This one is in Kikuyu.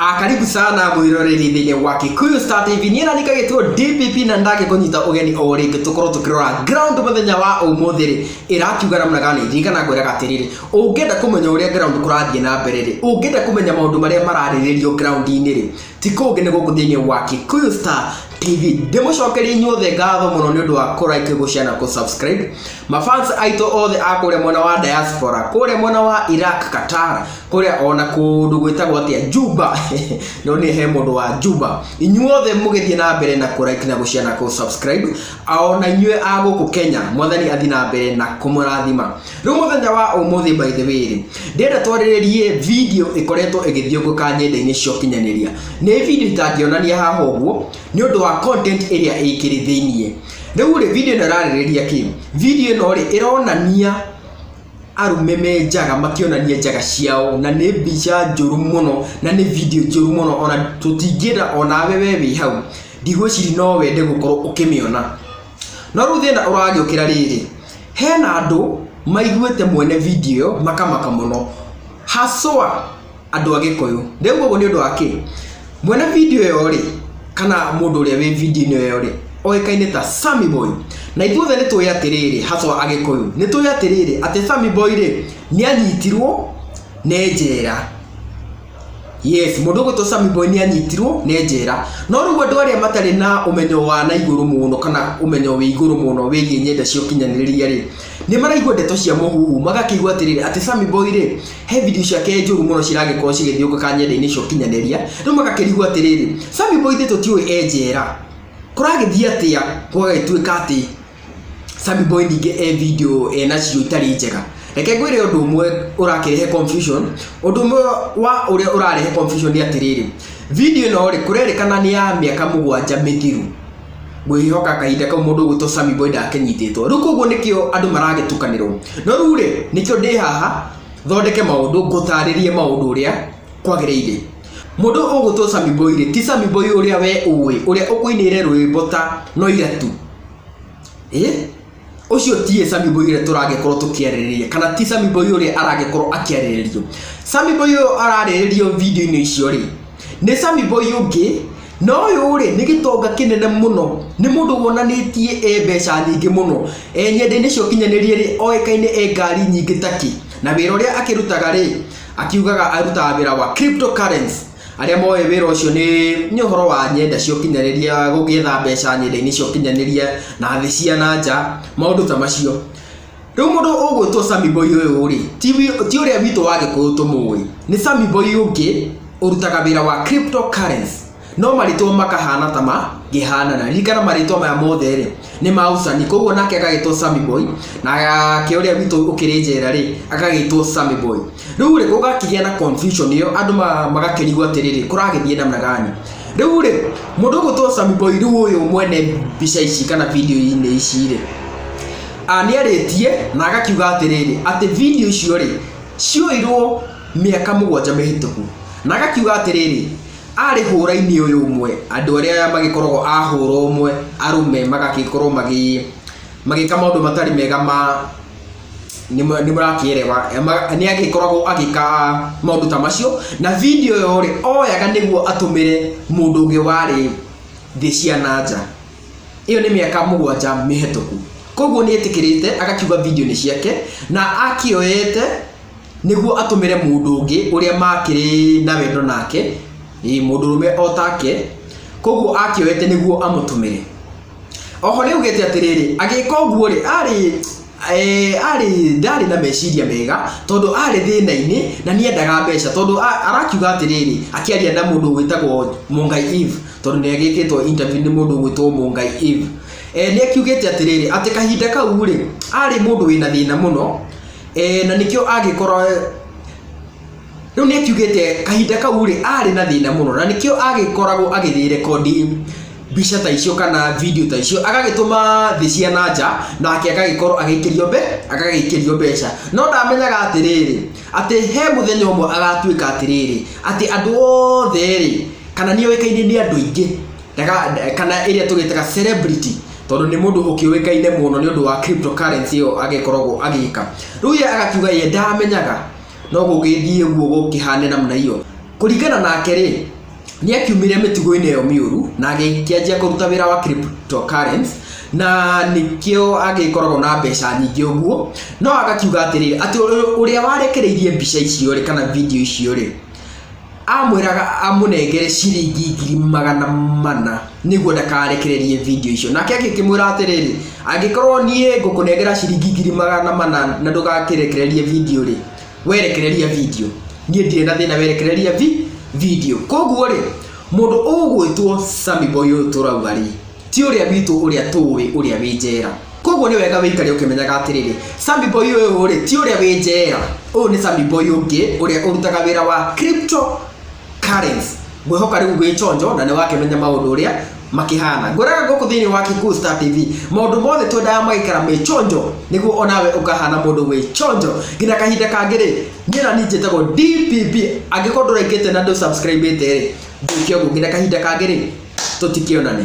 Karibu sana mwiroreri thĩinĩ wa Kikuyu Star TV. Niĩ na nikagĩtwo DPP na ndagĩkũnyita ũgeni o rĩngĩ tũkorwo tũkĩrora ground mũthenya wa ũmũthĩ rĩ ĩrakiuga namna gani. Ririkana ngwĩraga atĩrĩrĩ, ũngĩenda kũmenya ũrĩa ground kũrathiĩ na mbere rĩ, ũngĩenda kũmenya maũndũ marĩa mararĩrĩrio ground-inĩ rĩ, ti kũngĩ nĩ gũkũ thĩinĩ wa Kikuyu Star TV. Ndĩmũcokerie inyuothe ngatho mũno nĩ ũndũ wa kũ like, gũ share na kũ subscribe. Mafans aitũ othe a kũrĩa mwena wa diaspora, kũrĩa mwena wa Iraq, Qatar, kũrĩa ona kũndũ gwĩtagwo atĩa Juba no nĩ he mũndũ wa Juba. Inyuothe mũgĩthiĩ na mbere na kũ like na gũ share na kũ subscribe. Ona inyuĩ a gũkũ Kenya, mwathani athiĩ na mbere na kũmũrathima. Rĩu mũthenya wa ũmũthĩ by the way rĩ, ndĩrenda twarĩrĩrie video ĩkoretwo ĩgĩthiũngũka nyenda-inĩ cia ũkinyanĩria. Nĩ video itangĩonania haha ũguo nĩ ũndũ wa content ĩrĩa ĩkĩrĩ thĩiniĩ. Rĩu rĩ, video ĩno ĩrarĩrĩria kĩ? Video ĩno rĩ, ĩronania arũme me njaga makĩonania njaga ciao na nĩ mbica njũru mũno na nĩ video njũru mũno ona tũtingĩenda onawe we wĩ hau ndigwĩciria no wende gũkorwo ũkĩmĩona. No rĩu thĩna ũragĩũkĩra rĩrĩ, hena andũ maiguĩte mwene video ĩyo makamaka mũno haswa andũ a Gĩkũyũ. Ndĩrauga ũguo nĩ ũndũ wa kĩ? Mwene video ĩyo rĩ, kana mũndũ ũrĩa wĩ video-inĩ ĩyo rĩ, oĩkaine ta Sammy Boy. Na ithuothe nĩ tũĩ atĩrĩrĩ, haswa Agĩkũyũ, nĩ tũĩ atĩrĩrĩ, atĩ Sammy Boy rĩ, nĩ anyitirwo nĩ njera. Yes, mũndũ ũgwĩtwo Sammy Boy nĩ anyitirwo nĩ njera. No rĩu andũ arĩa matarĩ na ũmenyo wa na igũrũ mũno kana ũmenyo wĩ igũrũ mũno wĩgiĩ nyenda cia ũkinyanĩria rĩ, nĩ maraigua ndeto cia mũhuhu magakĩigua atĩrĩrĩ atĩ Sammy Boy rĩ, he video ciake njũru mũno ciragĩkorwo cigĩthiũngũka nyenda-inĩ cia ũkinyanĩria. Rĩu magakĩrigwo atĩrĩrĩ, Sammy Boy ithuĩ tũtiũĩ e njera, kũragĩthiĩ atĩa gũgagĩtuĩka atĩ Sammy Boy ningĩ e video enacio itarĩ njega. Reke ngwĩre ũndũ ũmwe ũrakĩrehe confusion, ũndũ ũmwe wa ũrĩa ũrarehe confusion nĩ atĩrĩrĩ, video ĩno rĩ, kũrerĩkana nĩ ya mĩaka 7 mĩthiru. Ngwĩhoka kahinda kau mũndũ ũgwĩtwo Sammy Boy ndakĩnyitĩtwo. Rĩu koguo nĩkĩo andũ maragĩtukanĩrwo. No rĩu rĩ, nĩkĩo ndĩ haha thondeke maũndũ, ngũtarĩrie maũndũ ũrĩa kwagĩrĩire. Mũndũ ũgwĩtwo Sammy Boy rĩ, ti Sammy Boy ũrĩa we ũĩ, ũrĩa ũkũinĩire rwĩmbo ta no iratu. Ĩ ũcio tiĩ Sammy Boy ũrĩa tũragĩkorwo tũkĩarĩrĩria kana ti Sammy Boy ũrĩa aragĩkorwo akĩarĩrĩrio. Sammy Boy ũyũ ararĩrĩrio video-inĩ icio rĩ, nĩ Sammy Boy ũngĩ na ũyũ rĩ nĩ gĩtonga kĩnene mũno, nĩ mũndũ wonanĩtie e mbeca nyingĩ mũno, e nyenda-inĩ cia ũkinyanĩria rĩ oĩkaine e ngari nyingĩ ta kĩ, na wĩra ũrĩa akĩrutaga rĩ, akiugaga arutaga wĩra wa cryptocurrency. Arĩa moĩ wĩra ũcio nĩ ũhoro wa nyenda cia ũkinyanĩria, gũgĩetha mbeca nyenda-inĩ cia ũkinyanĩria na thĩ cia na nja, maũndũ ta macio. Rĩu mũndũ ũgwĩtwo Sammy Boy ũyũ rĩ, ti ũrĩa witũ wa Gĩkũyũ tũmũĩ, nĩ Sammy Boy ũngĩ ũrutaga wĩra wa cryptocurrency, no marĩtwa makahana ta mangĩhanana. Ririkana marĩtwa maya mothe rĩ, nĩ ma ũcani, koguo nake agagĩtwo Sammy Boy, nake ũrĩa witũ ũkĩrĩ njera rĩ, agagĩtwo Sammy Boy. Rĩu rĩ, gũgakĩgĩa na confusion ĩyo, andũ magakĩrigwo atĩrĩrĩ, kũragĩthiĩ namna gani? Rĩu rĩ, mũndũ ũgwĩtwo Sammy Boy rĩu ũyũ mwene mbica ici kana video-inĩ ici rĩ, nĩ arĩtie na agakiuga atĩrĩrĩ, atĩ video icio rĩ, cioirwo mĩaka 7 mĩhĩtũku. Na agakiuga atĩrĩrĩ, arĩ hũra-inĩ ũyũ ũmwe, andũ arĩa magĩkoragwo a hũra ũmwe, arũme magagĩkorwo magĩka maũndũ matarĩ mega ma nĩ mũrakĩerewa, nĩ agĩkoragwo agĩka maũndũ ta macio, na video ĩyo rĩ, oyaga nĩguo atũmĩre mũndũ ũngĩ warĩ thĩ cia na nja. Ĩyo nĩ mĩaka 7 mĩhĩtũku. Koguo nĩ etĩkĩrĩte agakiuga video nĩ ciake na akĩoyete nĩguo atũmĩre mũndũ ũngĩ ũrĩa makĩrĩ na wendo nake, mũndũrũme o take, koguo akĩoyete nĩguo amũtũmĩre. Oho nĩ augĩte atĩrĩrĩ, agĩka ũguo rĩ, arĩ arĩ ndarĩ na meciria mega tondũ arĩ thĩna-inĩ na nĩ endaga mbeca tondũ arakiuga atĩrĩrĩ, akĩaria na mũndũ wĩtagwo Mungai Eve, tondũ nĩ agĩkĩtwo interview nĩ mũndũ ũgwĩtwo Mungai Eve. Nĩ akiugĩte atĩrĩrĩ, atĩ kahinda kau rĩ, arĩ mũndũ wĩna thĩna mũno, na nĩkĩo agĩkorwo rĩu nĩ akiugĩte kahinda kau rĩ, arĩ na thĩna mũno na nĩkĩo agĩkoragwo agĩthiĩ rekondi mbica ta icio kana video ta icio, agagĩtũma thĩ cia na nja, nake agagĩkorwo agĩikĩrio agagĩikĩrio mbeca. No ndamenyaga atĩrĩrĩ, atĩ he mũthenya ũmwe agatuĩka atĩrĩrĩ, atĩ andũ othe rĩ, kana nĩ oĩkaine nĩ andũ aingĩ, kana ĩrĩa tũgĩtaga celebrity, tondũ nĩ mũndũ ũkĩũĩkaine mũno nĩ ũndũ wa cryptocurrency ĩyo agĩkoragwo agĩka. Rĩu ye agakiuga ye ndamenyaga, no gũgĩthiĩ ũguo gũkĩhane namna hiyo. Kũringana nake rĩ, nĩ akiumire mĩtugo-inĩ ĩyo mĩũru na agĩkĩanjia kũruta wĩra wa cryptocurrency na nĩkĩo agĩkoragwo na mbeca nyingĩ ũguo. No agakiuga atĩrĩrĩ, atĩ ũrĩa warekereirie mbica icio rĩ, kana video icio rĩ, amwĩraga amũnengere ciringi 400,000 nĩguo ndakarekererie video icio. Nake agĩkĩmwĩra atĩrĩrĩ, angĩkorwo niĩ ngũkũnengera ciringi 400,000 na ndũgakĩrekererie video rĩ, werekereria video, niĩ ndirĩ na thĩna werekereria video. Koguo rĩ, mũndũ ũgwĩtwo Sammy Boy ũyũ tũrauga rĩ, ti ũrĩa witũ ũrĩa tũĩ ũrĩa wĩ njera. Koguo nĩ wega wĩikare ũkĩmenyaga atĩrĩrĩ, Sammy Boy ũyũ rĩ, ti ũrĩa wĩ njera, ũyũ nĩ Sammy Boy ũngĩ ũrĩa ũrutaga wĩra wa crypto currency. Ngwĩhoka rĩu wĩ chonjo na nĩ wakĩmenya maũndũ ũrĩa makĩhana. Ngwĩraga gũkũ thĩinĩ wa Kikuyu Star TV, maũndũ mothe twendaga magaikara me chonjo nĩguo onawe ũkahana mũndũ wĩ chonjo. Nginya kahinda kangĩ rĩ, niĩ na niĩ njĩtagwo DPP. Angĩkorwo ndũraikĩte na ndũ subscribe ĩte rĩ, ndwĩke ũguo. Nginya kahinda kangĩ rĩ, tũtikĩonane.